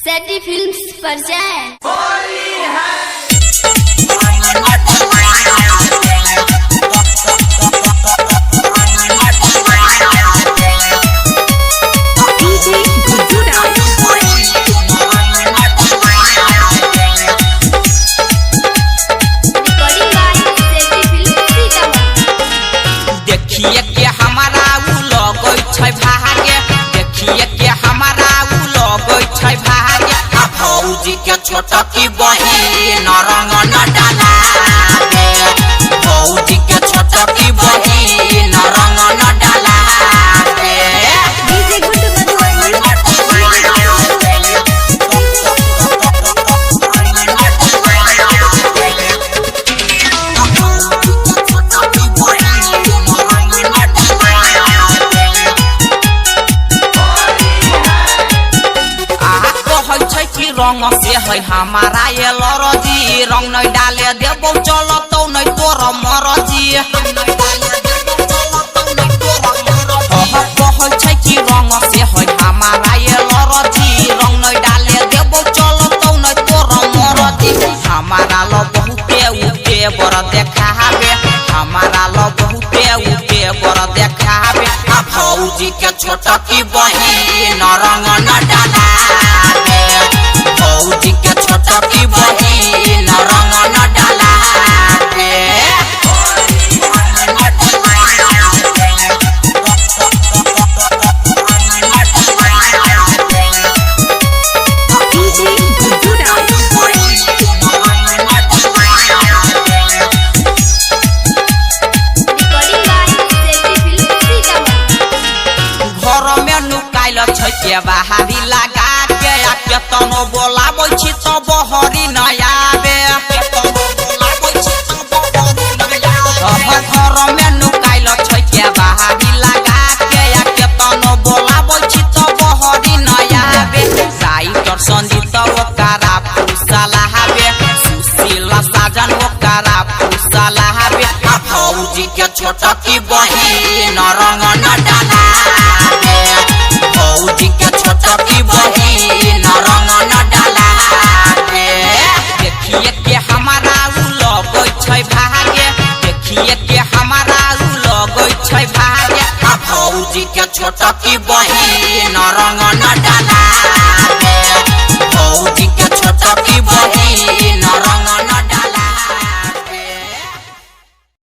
सेटी फिल्म्स पर जाएं। DJ Guddu Raj. Recording by Seti film Sitamarhi. देखिए के हमारा उ लगै छै भागे, देखिए के हमारा उ लगै छै भागे। आ भौजी के छोटकी बहिन रंग न डलाबे, भौजी के छोटकी बहिन रंग न डलाबे। डीजे गुड्डू मधुबनी। आ कहै छै कि रंग से है हमारा ये लरजी, रंग नहीं डाले देबौ चलतौ नहीं तोर मरजी। कहै छै कि रंग से है हमारा ये लरजी, रंग नहीं डाले देबौ चलतौ नहीं तोर मरजी। हमारा ल बहुते उते बर देखाबे, हमारा ल बहुते उते बर देखाबे। आ भौजी के छोटकी बहिन रंग न डलाबे, भौजी के छोटकी बहिन रंग न डलाबे। DJ Guddu Raj. Recording by Seti film Sitamarhi. घर में नुकाइल छै के बाहरी लगा के, आ केतनो बोलाबै छी तो बहरी न आबे। घर में नुकाइल छै के बाहरी लगा के, आ केतनो बोलाबै छी तो बहरी न आबे। साइटर संजीत ओकरा फुसलाबे, सुशील साजन ओकरा फुसलाबे। आ भौजी के छोटकी बहिन रंग न डलाबे, भौजी के छोटकी बहिन रंग न डलाबे। देखिए के हमारा उ लगै छै भागे, देखिए के हमारा उ लगै छै भागे। आ भौजी के छोटकी बहिन रंग